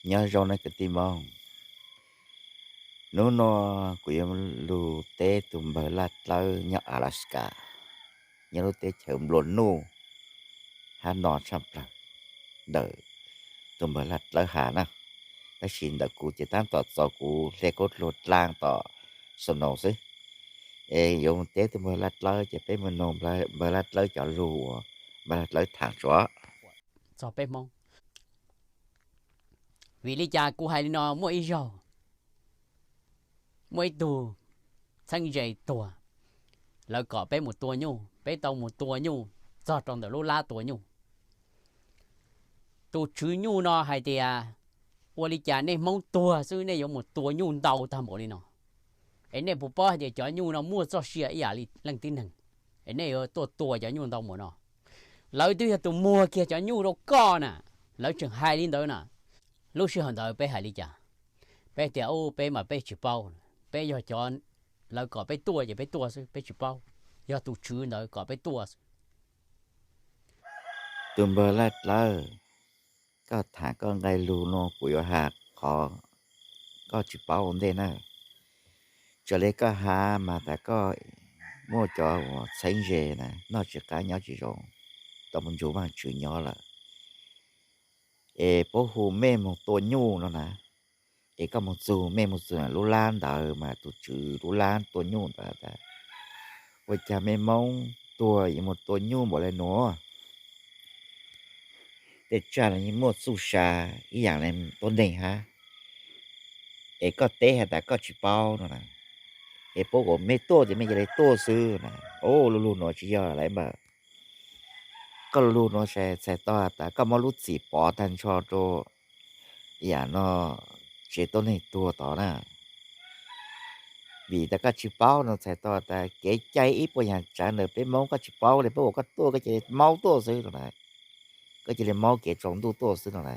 Nyob zoo nej kwv tij Hmoob, hnub no kuv yuav lug teb tus npawg Laj Dlawb nyob Alaska, nyob lub teb chaws nplua nuj hab no tshaj plaws ntawm tus npawg Laj Dlawb has na. Tab sis ntawm kuv ces tab tom txaus kuv hle khaub dluag dlaab tom snow xwb. Es yuav mus teb tus npawg Laj Dlawb ces peb mus noog npawg Laj Dlawb cov lug uas npawg Laj Dlawb thaam tso. Txog peb Hmoob, vim li cas kuv hais li no? Muaj ib zaug, muaj ib tug txheeb ze tuag, lawv kom peb mus tua nyuj, peb tau mus tua nyuj txog rau ntawm lub lab tua nyuj. Tus tswv nyuj no hais tias, ua li cas nej Hmoob tuag xwb nej yuav mus tua nyuj ntau tag npaum li no? Es nej puas paub hais tias cov nyuj no muaj txoj sia ib yam li leej tib neeg, es nej yuav tuaj tua cov nyuj ntau npaum no? Lawv twb yog tus muag kiag cov nyuj rau koj na. Lawv tseem hais li ntawd na. Lub sij hawm ntawd peb hais li cas? Peb tias, u, peb mas peb tsis paub, peb yog cov, lawv kom peb tuaj ces peb tuaj xwb, peb tsis paub, yog tus tswv ntawd kom peb tuaj xwb. Tus npawg Laj Dlawb, koj thaam koj nqe lug no kuv yuav has qhov koj tsis paub ua ntej na. Txawm li koj has mas tas koj muaj cov uas txheeb ze na, noj tsis qab nyob tsis zoo, tau mus nrug Vaajtswv nyob lawm, es puab hu mej moog tua nyuj no na. Es koj moog txug, mej moog txug lub lab ntawd mas tus tswv lub lab tua nyuj ntawd tas, ua cas mej Moob tuag yuav moog tua nyuj npaum le nuav? Tej tsaj los yeej muaj txuj sa ib yaam le tuab neeg hab. Es koj teb has tas koj tsis paub no na, es puab kom mej tuaj ces mej cia li tuaj xwb na. Ua lu lug nuav tsis yog lawm npawg. Koj lu lug nuav txhais tau has tas koj muab lub txim pov tag nrho rua yaam no tsev tuab neeg tuag tod na. Vim tas koj tsis paub no txhais tau has tas kev cai ib puas yaam tsaav ntawm peb Moob koj tsis paub le, puab kom koj tuaj koj cia li maub tuaj xwb no na. Koj cia li maub kev tsaus ntuj tuaj xwb no na.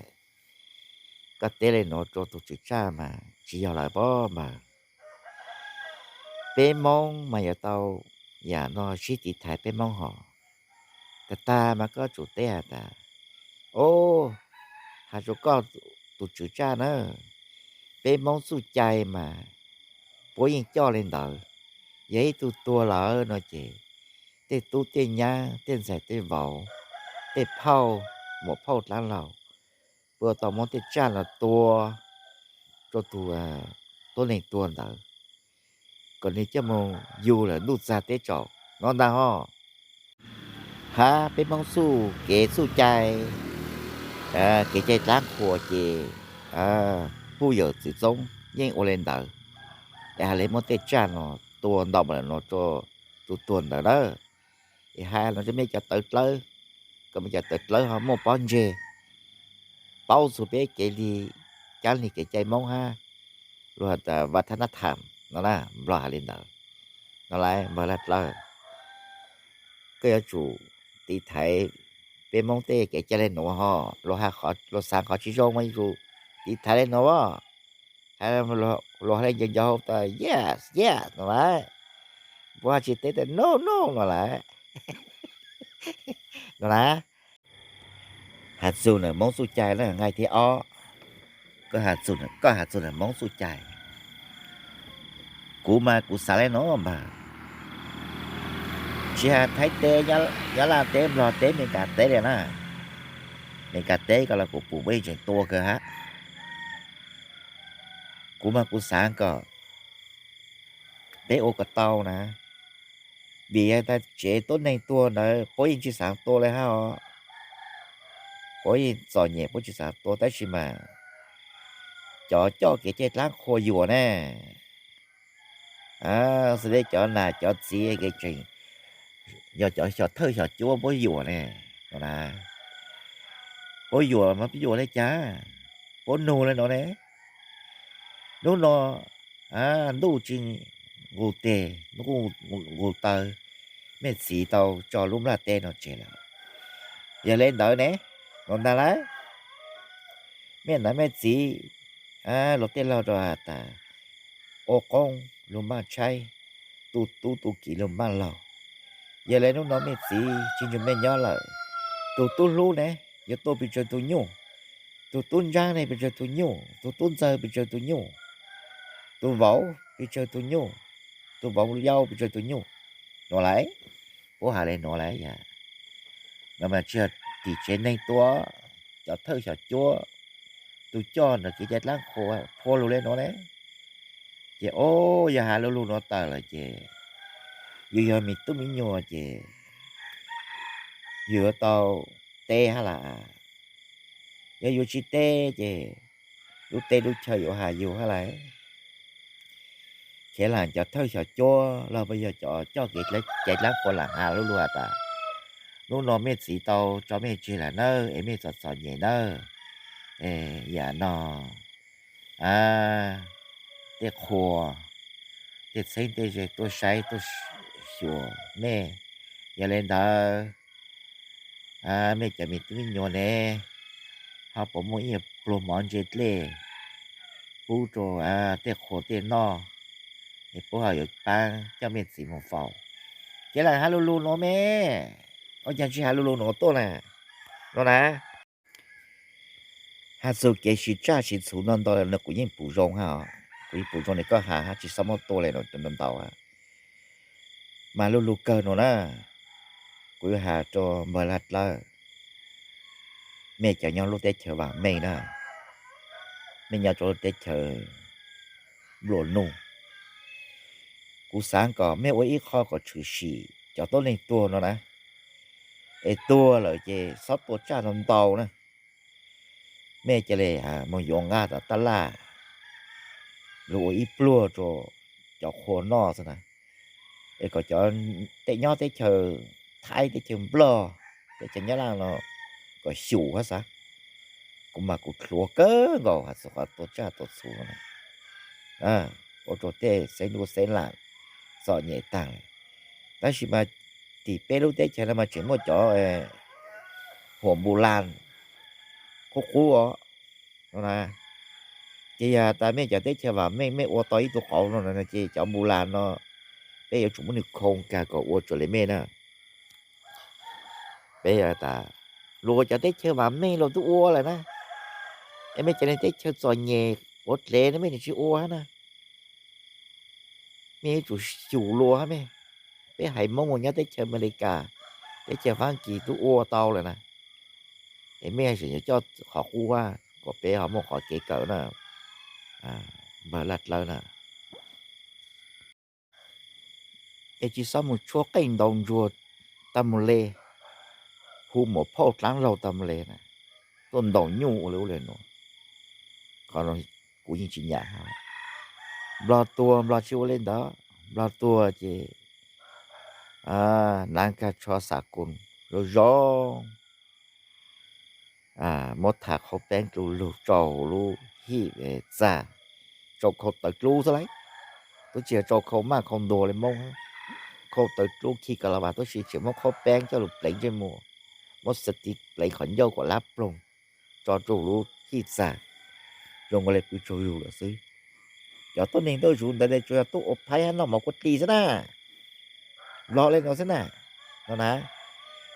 Koj teb le nuav rua tug tswv tsaj mas tsis yog lawm pob npawg. Peb Moob mas yuav tau yaam no sib tiv thaiv peb Moob hov. Tag tag mas koj tsum teb has tas, o, has rua koj tug tswv tsaj na, peb Moob txuj cai mas puab yeej coj le ntawd. Yog ib tug tuag lawm no ces tej tub tej nyab tej ntxhais tej vauv, tej phauj, muam phauj dlaab laug, puab tau muab tej tsaj no tua rua tug tuab neeg tuag ntawd, kom nwg coj moog yug lawm ntuj txag teb tsaus no ntag hos. Hab peb Moob txuj kev txuj cai, kev cai dlaab qhuas ces puj yawm txwv txoob yeej ua le ntawd. Es has le muab tej tsaj no tua ntau npaum le nuav rua tug tuag ntawd na. Es has le nuav rua mej cov tawv dlawb, kom mej cov tawv dlawb ho muaj pob ntseg, paub txug peb kev li, caab li kev cai Moob hab, luag has tas vaj thab nab tham no na, Nplog has le ntawd no lawm npawg Laj Dlawb. Koj yuav tsum tiv thaiv peb Moob tej kev cai le nuav hos, luag xaav qhov tsis zoo mas yuav tsum tiv thaiv le nuav as. Has, luag has le nco nco hauv tas yes, yes no lawm. Puab has tsis teb tas no, no no lawm no na. Has txug nwg Moob txuj cai na, nqai thib ob, koj has txug nwg Moob txuj cai. Kuv mas kuv xaav le nuav npawg, tsis has Thaib teb, Nyab Laj teb, Nplog teb, Meskas teb le na. Meskas teb ko los kuv pum puab yeej tseem tua kawg hab. Kuv mas kuv xaav kom peb ua kom tau na, vim yog tas tsev tuab neeg tuag ntawd puab yeej tsis xaav tua le hab os. Puab yeej txom nyem puab tsis xaav tua tab sis mas cov coj kev cai dlaab qhua yuam ne, xws le cov nam cov txiv kev tseem yog cov xyom thawj xyom cuab puab yuam ne, no na. Puab yuam mas puab yuam le caag? Puab nug le nuav ne. Hnub no ntuj tsis nqus teg, ntuj nqus taw, mej txiv tau tso lub nplaj teb no tseg lawm. Yog le ntawd ne, no ntag lawm. Mej nam mej txiv, luag tej laug rua has tas, ua qoob lug maj tshaib, tu tub tu kiv lug maj laug. Yog le hnub no mej txiv tsis nrug mej nyob lawm, tug tub hlub ne yuav tuaj pes tsawg tug nyuj, Tus tub ntsaab ne pes tsawg tus nyuj, tus tub ntxawg pes tsawg tus nyuj, tus vauv pes tsawg tus nyuj, tus vauv yau pes tsawg tus nyuj, nuav lawm. Puab has le nuav lawm yog, nuav mas tsi yog tim tsev neeg tuab, cov thawj xyom cuab, tus coj ntawm kev cai dlaab qhua phua lug le nuav ne. Ces o, yog has lu lug nuav tawm lawm ces yus yog me tub me nyuam ces yus yuav tau teb hab lawm. Yog yus tsi teb ces lub teb lub chaw yuav has yus hab lawm. Khiav lam cov thawj xyom cuab los puas yog cov coj kev cai dlaab qhua lam has lu lug has tas, lub no mej txiv tau tso mej tseg lawm nawb, es mej txom txom nyem nawb, yam no tej qhua, tej txheeb tej ze tuaj saib tuaj xyuas mej. Yog le ntawd, mej cov me tub me nyuam ne, ho puas muaj ib pluag mov ntse dlej pub rua tej qhua tej noj, es puab ho yuav paab coj mej txiv moog faus. Ces lam has lu lug nuav mej, ua caag tsi has lu lug nuav tuaj na, no na. Has txug kev siv tsaj siv txhu no ntau no kuv yeej pum zoo hab, kuv yeej pum zoo ne, koj has hab tsi xob muab tua le no ntau ntau. Mas lu lug kawg no na, kuv yuav has rua npawg Laj Dlawb, mej cov nyob lub teb chaws vam meej na, mej nyob rua lub teb chaws nplua nuj, kuv xaav kom mej ua ib qho kom tshwm sim cov tuab neeg tuag no na, es tuag lawm ces xob tua tsaj ntau ntau na. Mej ca le moog yuav nqaj tom taj laj lug ua ib pluag rua cov qhua noj xwb na, es kom cov tej nyob teb chaws Thaib, teb chaws Nplog, teb chaws Nyab Laj no kom xyum hab xav. Kuv mas kuv dlhuav kawg nkaus has txug qhov tua tsaj tua txhu no, ua rua tej xeeb ntuj xeeb laam txom nyem taag lawm. Tab sis mas tim peb lub teb chaws no mas tseem muaj cov huam npu las qub qub os, no na. Ces yog tas mej cov teb chaws vam meej mej ua tau ib tug qauv no no ces cov npu las no peb yuav tsum muab nwg khoo kag kom ua tsuas le mej na. Peb tas luas cov teb chaws vam meej luas tub ua lawm na, es mej cov neeg teb chaws txom nyem quav dlev no mej tsi ua hab na. Mej yuav tsum xyum luas hab mej. Peb haiv Moob mus nyob teb chaws Amelikas, teb chaws Fab Kis tub ua tau lawm na, es mej tseem yuav coj qhov qub hab kom peb ho muaj qhov kev kawm na, npawg Laj Dlawb na. Es tsis xob mus tshuab qeej ntaus ntsuag tag mus le, hu muam phauj dlaab laug tag mus le na, tuaj ntaus nyuj ua le ub le nuav. Qhov no kuv yeej tsis nyam hab. Nplog tuag Nplog tsis ua le ntawd, Nplog tuag ces naav kag tsho xav koos zoo zoo, muab tham qhauv peeb dlu lug rau lub hij txag, rau khau tawv dlub xwb lauj. Tub tsis yog rau khau maj khau ntuag le Moob, khau tawv dlub khi ka la vas tub si tseem muab qhauv peeb coj lug pleev ntsej muag, muab xav tiv pleev qhov ncauj kom lab ploog, tso rau lub hij txag, zoo nkaus le pw tsaug zug lawm xwb. Cov tuab neeg ntuj zuv ntawd tsuas yog tuaj ua phaib hab noj mov kuab dlig xwb na. Nplog le nuav xwb na, no na.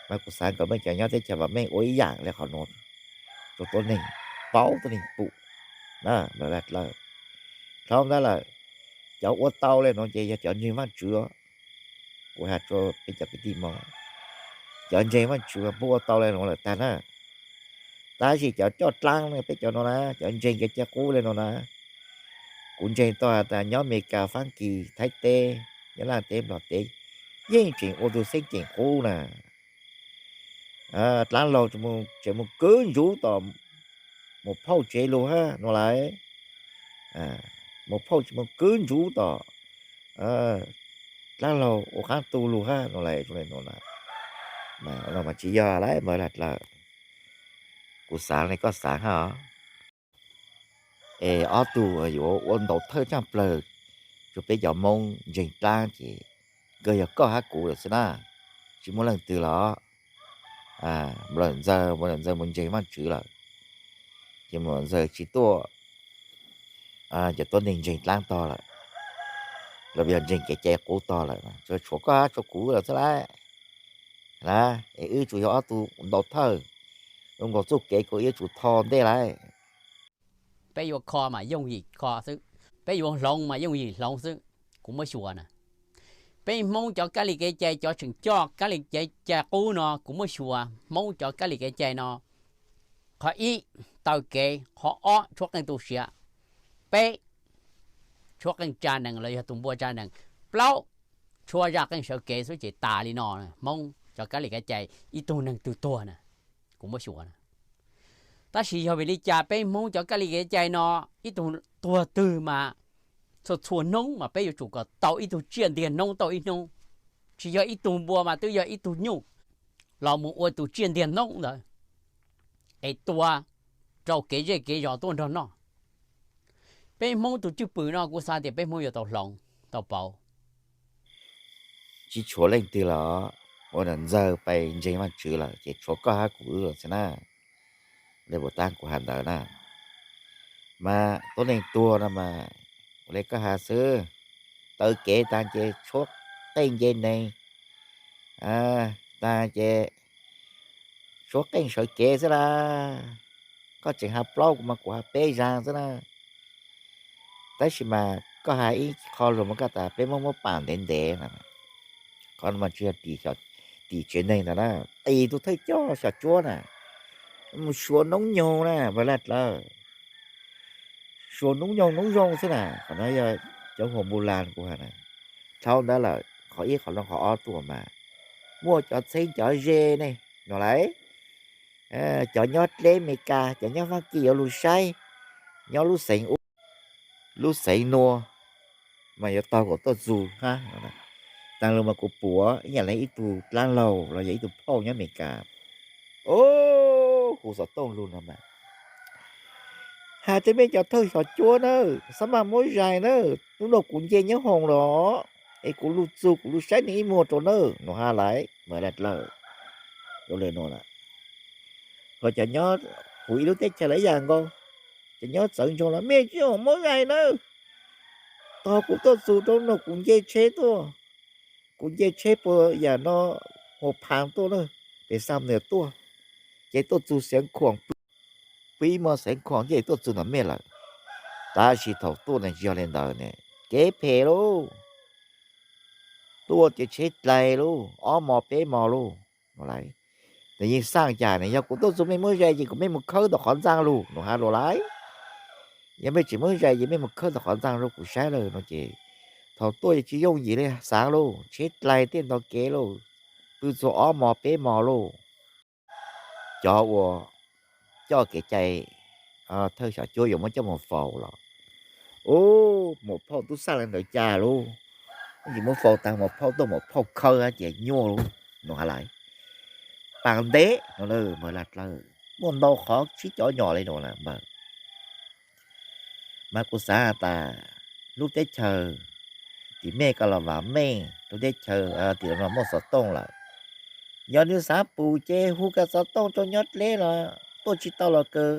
Mas kuv xaav kom mej cov nyob teb chaws vam meej ua ib yaam le qhov nuav rau tuab neeg paub tuab neeg pum na. Dlhau ntawd lawm, cov ua tau le nuav ces yog cov ntseeg Vaajtswv. Kuv has rua peb cov kwv tij Moob, cov ntseeg Vaajtswv puab ua tau le nuav lawm tag na. Tab sis cov coj dlaab peb cov no na, cov ntseeg kev cai qub le nuav na, kuv ntseeg tau has tas nyob Amelikas, Fab Kis, Thaib teb, Nyab Laj teb, Nplog teb, yeej tseem ua tug xeeb ceem qub na. Dlaab laug tseem mus kwv ntsuv tom muam phauj tsev lug hab no lawm. Muam phauj tseem mus kwv ntsuv tom dlaab laug ua qaab tu lug hab no lawm. Mas tsis yog lawm npawg Laj Dlawb, kuv xaav le koj xaav hab os. Es ob tug yuav ua ntaus thawj tsaaj plawg rua peb cov Moob ntseeg dlaab ces kawg yog koj hab kuv lawm xwb na, tsis muaj leej twg los. Muam Ntxawg, Muam Ntxawg mus ntseeg Vaajtswv lawm, ces Muam Ntxawg tsis tuaj cov tuab neeg ntseeg dlaab tog lawm, los yog ntseeg kev cai qub tog lawm, tsuas tshuav koj hab tshuav kuv lawm xwb lauj. Es wb tsuas yog ob tug ntaus thawj, Zoo nkaus txuj kev kuv yuav tsum tho ntej lawm. Peb yuav kho mas yooj yim kho xwb, peb yuav hloov mas yooj yim hloov xwb. Kuv muab xyuas na, peb Hmoob cov kab li kev cai, cov tseem coj kab li kev cai qub no, kuv muab xyuas Hmoob cov kab li kev cai no, qhov ib, taw kev, qhov ob, tshuab qeej tu siav, peb, tshuab qeej tsa nees los yog tus npua tsa nees, plaub, tshuab zaj qeej sawv kev xwb ces tas li no. Hmoob cov kab li kev cai ib tug neeg twg tuag na, kuv muab xyuas na. Tab sis yog vim li cas peb Hmoob cov kab li kev cai no, ib tug tuag twg mas txhua txhua hnub mas peb yuav tsum kom tau ib tug tsiaj ntiag hnub tau ib hnub, tsis yog ib tug npua mas twb yog ib tug nyuj los mus ua tus tsiaj ntiag hnub ntawd es tua rau kev zej kev zos tuaj nrog noj. Peb Hmoob tus cwj pwm no kuv xav tias peb Hmoob yuav tau hloov tau pauv. Tsis tshuav leej twg los ua nam ntxawg pais ntseeg Vajtswv lawm ces tshuav koj hab kuv wb xwb na. Le puas tab kuv has ntawd na, mas tuab neeg tuag no mas ua le koj has xwb, taw kev tas ces tshuab qeej nce nees, tas ces tshuab qeej sawv kev xwb las. Koj tseem has plaub kuv mas kuv has peb zag xwb na. Tab sis mas koj has ib qho lus mas koj tas peb muab muab pam ntev ntev no, qhov no mas tsis yog tim tsev neeg ntag na, tim tus thawj coj xyom cuab na, mus suav noob nyoog na, Vaj Laj Dlawg, suav noob nyoog noob zoo xwb na. Qhov no yog cov huas npu las kuv has na. Dhau ntawd lawm qhov ib qhov no qhov ob tuaj mas muaj cov txheeb cov ze ne, no lauj, cov nyob dleb Amelikas, cov nyob Fab Kis yuav lug saib, nyob lub xeev ub, lub xeev nua, mas yuav taug kom tuaj txug hab. Taag lug mas kuv pum ib yaam le ib tug dlaab laug los yog ib tug phauj nyob Amelikas, o, hu xov tooj lug no mas has tej mej cov thawj xyom cuab na, xab maj muab zais na, nub no kuv nce nyob hoos los es kuv lug txug kuv lug saib nwg ib muag rua nawb, nug hab lawm mas laj dlawg. Ho cov nyob kuv ib lub teb chaws lawv yam nkaus, cov nyob txawv ntsoog los mej tsis hoom muab zais nawb, taug kuv tuaj txug rua no kuv nce tsheb tuaj, kuv nce tsheb puas yam no, hu phav tuaj na, pem Xam Nuas tuaj, ces tuaj txug Xeev Khuam, pw ib mos Xeev Khuam ces tuaj txug ntawm mej lawm. Tab sis thaum tuaj ne tsis yog le ntawd ne, kev phem lauj, tuaj ces tsheb dlais lauj, ob mos peb mos lauj. Tus yeej xaj cas ne, yog kuv tuaj txug mej muab zais ces kuv mej mus khawb tom qhov ntxaa lug, nug hab lug lawm. Yog mej tsis muab zais ces mej mus khawb tom qhov ntxaa rua kuv saib lawm no ces thaum tuaj ces tsis yooj yim le xaav lauj, tsheb dlais tej ntog kev lauj, pw txug ob mos peb mos lauj. Cov uas coj kev cai thawj xyom cuab yuav muab coj mus faus los, u, maum phauj tub xaj le ntawd cas lauj, tsis muab faus taag maum phauj tuaj maum phauj khawb hab ces nyuaj lauj, nug hab lawm. Paas ntev no lawm mas laj dlawg, muaj ntau qhov sib cov nyom le nug lawm npawg. Mas kuv xaav has tas lub teb chaws tim mej ko los vam meej, lub teb chaws tim no muaj xov tooj lawm. Yog nwg xaav pum ces hu kag xov tooj rua nyob dleb los tuaj tsis tau los kawg,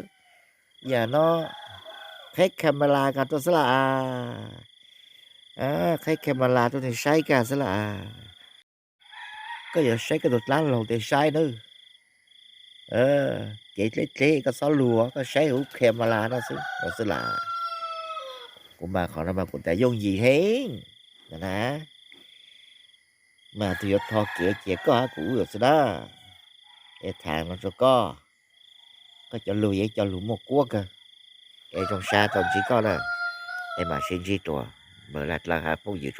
yam no qheb camera kag rua xwb las, qheb camera rua nwg saib kag xwb las. Koj yuav saib koj tug dlaab laug tes saib nawb. Kev dleb dleb koj xob lug, koj saib huv camera no xwb, no xwb las. Kuv mas qhov no mas kuv tas yooj yim heev na. Mas tug yuav tho kev cia koj hab kuv wb xwb na. Es thaam no rua koj, koj cov lug yeej cov lug muaj kuab kawg. Es zoo sab tau ntsib koj na. Es mam sib ntsib dlua, npawg laj dlawg hab phooj ywg tsuas